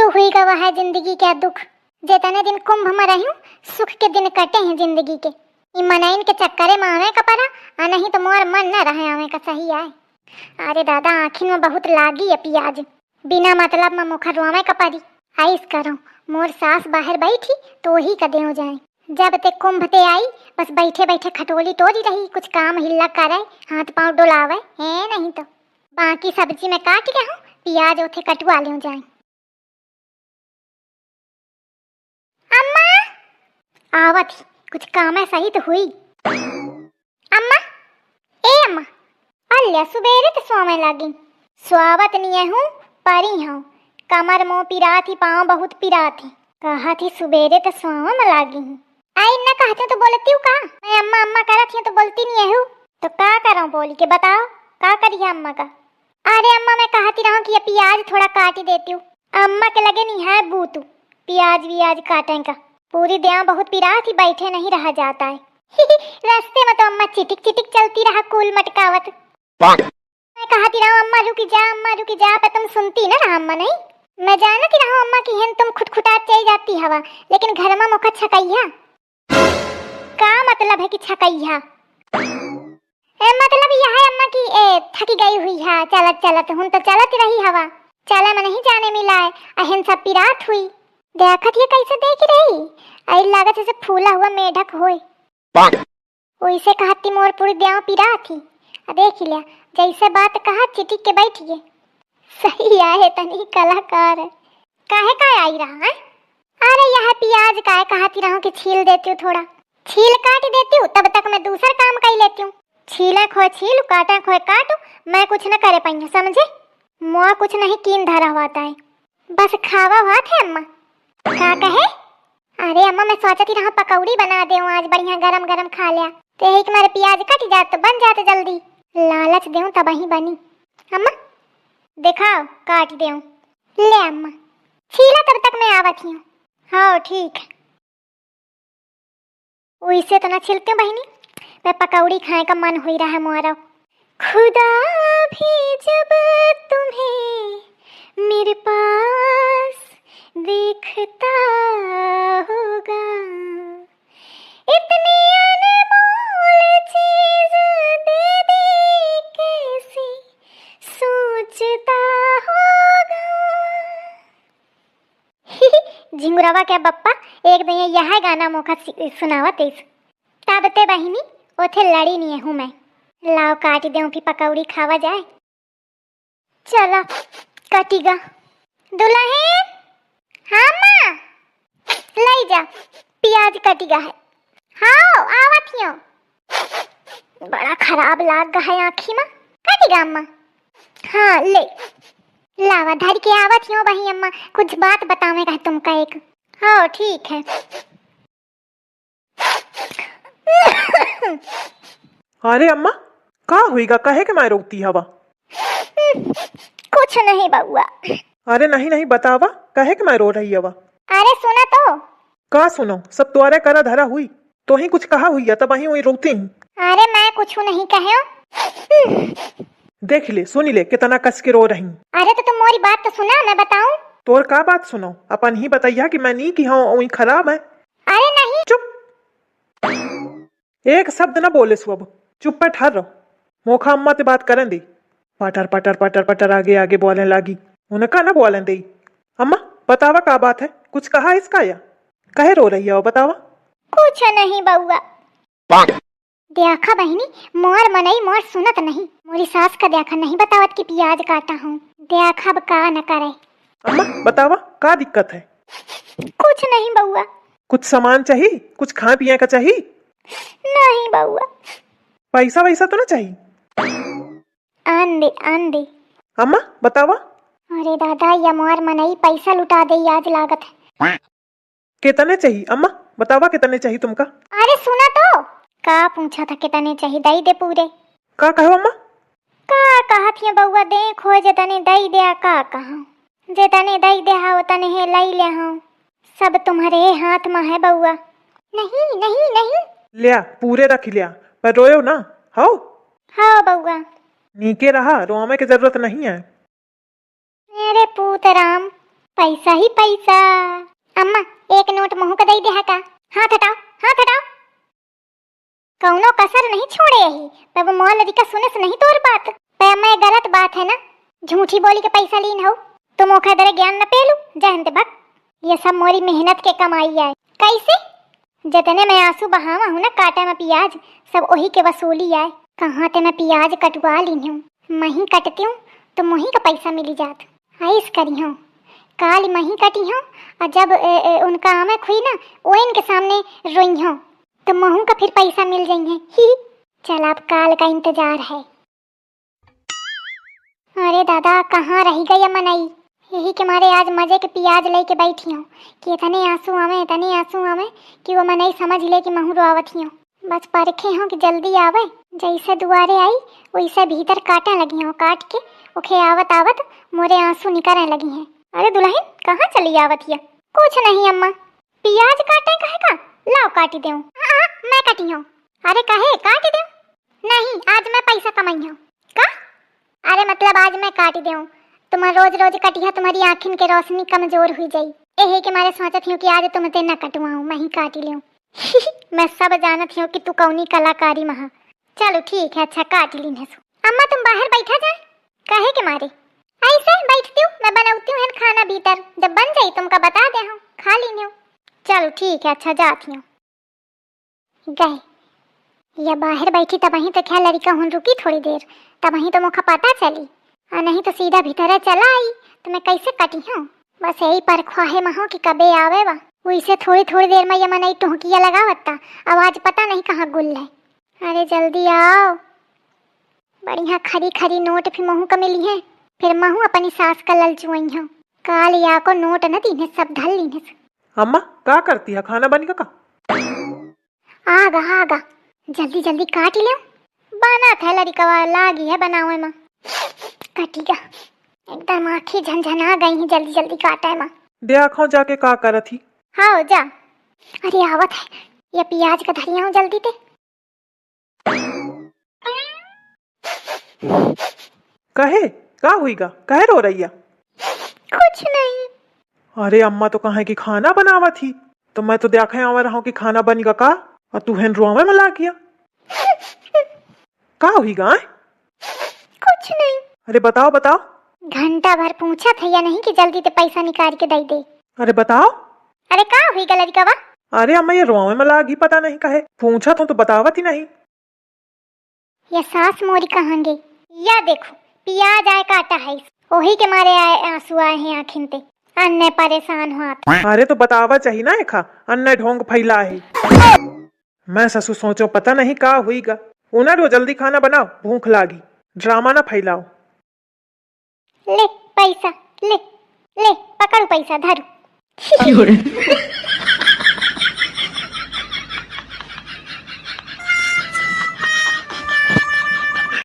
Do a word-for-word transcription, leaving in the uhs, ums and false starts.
हुई गवा है जिंदगी के दुख। जेतने दिन कुंभ में रह्यूं, सुख के दिन कटे हैं जिंदगी के। ई मनइन के चक्करे में आवे का परा, आ नहीं तो मोर मन न रहे आवे का, सही आए। अरे दादा, आँखिन में बहुत लागी है पियाज, बिना मतलब में मुखर रोवे का परी। आइस करो, मोर सास बाहर बैठी तो वही का देव जाए। जब ते कुंभ ते आई, बस बैठे बैठे खटोली तोरी रही, कुछ काम हिल्ला करे, हाथ पाँव डोलावे, है नहीं तो। बाकी सब्जी में काट के हूँ, पियाज ओथे कटवा लेव जाए। अम्मा! आवत ही, कुछ काम है सही तो हुई। अम्मा! ए अम्मा! अल्या, सुबेरे त स्वावे लागी। स्वावत निये हूँ, परी हूँ। कमर मो पिरात ही, पाँव बहुत पिरात ही। कहत ही सुबेरे त स्वावे में लागी ही। आई न कहते तो बोलती हूँ का? मैं अम्मा अम्मा करत ही तो बोलती निये हूँ। तो का करो बोली के बताओ, का करिए अम्मा का? अरे अम्मा, मैं कहती रहूँ कि ये पियाज थोड़ा काटी देती हूँ। अम्मा के लगे नहीं है बूतू, पियाज वियाज काटे का। पूरी देह बहुत पिरात ही, बैठे नहीं रहा जाता है। रास्ते में तो अम्मा चिटिक चिटिक चलती रहा, कूल मटकावत। मैं कहती रहूँ, "अम्मा रुकी जा, अम्मा रुकी जा," पर तुम सुनती ना रहा अम्मा, नहीं? मैं जानती रहूँ अम्मा कि हेन तुम खुटखुटात चली जाती हवा, लेकिन घर में मुखा छकैया। का मतलब है कि छकैया? ए, मतलब यह है अम्मा कि, ए, थकी गई हुई है चलत चलत, हुन तो चलत रही हवा, चले में नहीं जाने मिला है, अहिन सब पिरात हुई। देखत ये कैसे देख रही, आई लागत जैसे फूला हुआ मेढक होए। वैसे कहती मोर पूरी देव पिरात ही। आ देख लिया, जैसे बात कहा चिटिक के बैठ गए। सही आहे, तनी कलाकार है। काहे का आई रहा है? अरे यह पियाज काहे कहती रहूं कि छील देती हूँ थोड़ा। छील काट देती हूँ, तब तक मैं दूसर काम कर लेती हूँ। छीले खोए छीलू, काटे खोए काटू, मैं कुछ न करे पाई, समझे? मोआ कुछ नहीं कीन धरा हुआ है, बस खावा हुआ थे अम्मा। का कहे? अरे अम्मा, मैं सोचती रहा पकौड़ी बना देऊं आज, बढ़िया गरम गरम खा लिया। ते एक मारे पियाज कट जात तो बन जात जल्दी। लालच देऊं तब ही बनी। अम्मा, दिखाओ, काट देऊं। ले अम्मा, छीला तब तक मैं आवत ही हूँ। हाँ, ठीक है। वैसे तो ना छिलते बहिनी, मैं पकौड़ी खाए का मन हुई रहा मोरो। खुदा भी जब तुम्हें मेरे पास देखता होगा, इतनी अनमोल चीज दे दी कैसे सोचता होगा। झिंगुरवा के बप्पा एक दिन यह गाना मोखा सि-, सुनावत इस। तब ते बहिनी ओथे लड़ी निये हूँ मैं। लाओ काट देऊं फिर पकौड़ी खावा जाए। चला कटिगा। दुल्हन, हाँ माँ, ले जा, पियाज कटिगा है। हाँ, आवत हियो। बड़ा खराब लाग गा है आँखी में। कटिगा अम्मा? हाँ, ले। लावा धर के आवत हियो बही अम्मा, कुछ बात बतावे का है तुमका एक। हाँ, ठीक है। अरे अम्मा, का हुई गा? काहे के मारे रोती हवा? कुछ नहीं बउआ। अरे नहीं, नहीं, बतावा, काहे के मारे रो रही हवा? अरे सुना तो। का सुनो, सब तोरे करा धरा हुई, तो ही कुछ कहा हुई है, तब अही वही रोती ही। अरे मैं कुछ नहीं कहे। देख ले, सुनी ले, कितना कस के रो रही। अरे तो तुम मोरी बात तो सुना, मैं बताऊं। तोर का बात सुनो, अपन ही बताइया कि मैं नी की हूँ, वही खराब है। अरे नहीं। चुप। एक शब्द न बोले सु अब, चुप्पे ठहर रहो। मोखा अम्मा ते बात करन दे। पटर पटर पटर पटर आगे आगे बोले लागी। उनका न बोले दे। अम्मा, बतावा का बात है? कुछ कहा इसका या? कहे रो रही है, बतावा। कुछ नहीं बउआ। देखा बहिनी, मोर मनई मोर सुनत नहीं। मोरी सास का देखा नहीं बतावत कि पियाज काटा हूँ। देखा अब का न करे। अम्मा, बतावा, का दिक्कत है? कुछ नहीं बउआ। कुछ सामान चाहिए? कुछ खाए पिए का चाहिए? नहीं बउआ। पैसा वैसा तो ना चाहिए? आन दे, आन दे। अम्मा, बतावा। अरे दादा, या मोर मनई पैसा लुटा दे, आज लागत है। कितने चाहिए अम्मा? बतावा कितने चाहिए तुमका? अरे सुना तो, का पूछा था कितने चाहिए? दई दे पूरे। का कहो अम्मा? का कहत हिया बउआ, दे खोए जेतने दई दे, आ का कहा? जेतने दई दे हा ओतने हे लई ले हा। सब तुम्हरे हाथ में है बउआ। नहीं, नहीं, नहीं। ल्या, पूरे रख ल्या, पर रोयो ना, हाओ? हाओ बउआ। नीके रहा, रोवे के जरूरत नहीं है। अरे पूत राम, पैसा ही पैसा। अम्मा, एक नोट महू का दई देहा का? हाथ हटाओ, हाथ हटाओ। कौनो कसर नहीं छोड़े यही, पर वो मोर लड़िका सुने से नहीं तोर बात। पर अम्मा, ये गलत बात है ना, झूठी बोली के पैसा लीन हो, तुम ओखा दरे ज्ञान न पेलू, जहन ते भक। ये सब मोरी मेहनत के कमाई आए। कैसे? जतने मैं आंसू बहावा हूँ ना काटे में पियाज, सब वही के वसूली आए। कहाँ ते मैं पियाज कटवा लीन हूँ, मही कटती हूँ तो मोही का पैसा मिली जात। ऐस करी हूँ, काल मही कटी हूँ, और जब ए, ए, उनका आमे खुई ना, वो इनके सामने रोई हूँ, तो महू का फिर पैसा मिल जाइए। ही, चल, अब काल का इंतजार है। अरे दादा, कहाँ रही गई मनई? यही के मारे आज मजे के पियाज लेके बैठी हूँ कि इतने आंसू आवे, इतने आंसू आवे कि वो मनई समझ ले कि महू रोआवत ही हूँ। बस परखे हूँ कि जल्दी आवे, जैसे दुआरे आई वैसे भीतर काटे लगी हूँ, काट के ओखे आवत आवत मोरे आंसू निकरे लगी हैं। अरे दुल्हन, कहाँ चली आवत हिया? कुछ नहीं अम्मा। पियाज काटे कहे का? लाओ काटी देऊँ। हाँ, हाँ, मैं कटी हूँ। अरे कहे काटी देऊँ? नहीं, आज मैं पैसा कमाई हूँ। का? अरे मतलब आज मैं काटी देऊँ। तुम रोज रोज कटिहा, तुम्हारी आँखिन के रोशनी कमजोर हुई जाई। एहे के मारे सोचत हूँ कि आज तुम ते न कटवाऊँ, मैं ही काटी लेऊँ। मैं सब जानत हूँ कि तू कौनी कलाकारी महा। चलो ठीक है, अच्छा काट लीन है सो। अम्मा तुम बाहर बैठा जाए। काहे के मारे? ऐसे बैठती हूँ, मैं बनौती हूँ खाना भीतर, जब बन जाई तुमका बता दे हूँ, खा लीन हूँ। चलो ठीक है, अच्छा जाती हूँ। गए। या बाहर बैठी तबही तो क्या लड़िका हुन रुकी थोड़ी देर, तबही तो मोखा पता चली, और नहीं तो सीधा भीतरे चला आई, तो मैं कैसे कटी हूँ। बस यही पर ख्वाहे महो कि कबे आवे बा। वैसे थोड़ी थोड़ी देर में ये मनई टोहकिया लगावता, अब आज पता नहीं कहाँ गुल है। अरे जल्दी आओ, बढ़िया खरी खरी नोट भी महू का मिली है, फिर महू अपनी सास का ललचुआई हूँ। काल या को नोट न दीने, सब धल लीने। अम्मा, का करती है? खाना बन गया का? आगा, आगा, जल्दी जल्दी काट लियो। बनत है लड़िकवा, लागी है बनावे में। कटिगा, एकदम आँखी झनझना गई है जल्दी जल्दी काटे में। देखो जाके का करत ही। हाँ जा। अरे आवत है, ये पियाज का धरिया हूँ जल्दी ते। कहे, का हुईगा? कहे रो रहिया? कुछ नहीं। अरे अम्मा तो कहे कि खाना बनावत ही, तो मैं तो देखे आवा रहा हूँ कि खाना बनिगा का, और तू हेन रोवे में लागिया। का हुईगा, आय? कुछ नहीं। अरे बताओ, बताओ। घंटा भर पूछत है या नहीं कि जल्दी ते पैसा निकाल के दे दे। अरे बताओ। अरे का हुईगा लड़िकवा? अरे अम्मा ये रोवे में लागी, पता नहीं कहे। पूछत हूँ तो बतावत ही नहीं। ये सास मोरी कहांगे, या देखो, पियाज आए काटा है, ओही के मारे आए, आंसू आए हैं आँखिन ते, अन्ने परेशान होत। अरे तो बतावा चाही ना एखा, अन्ने ढोंग फैला है। मैं ससु सोचो पता नहीं का हुईगा। उना रो जल्दी खाना बनाओ, भूख लागी, ड्रामा ना फैलाओ। ले पैसा, ले, ले पकड़ू पैसा, धरू।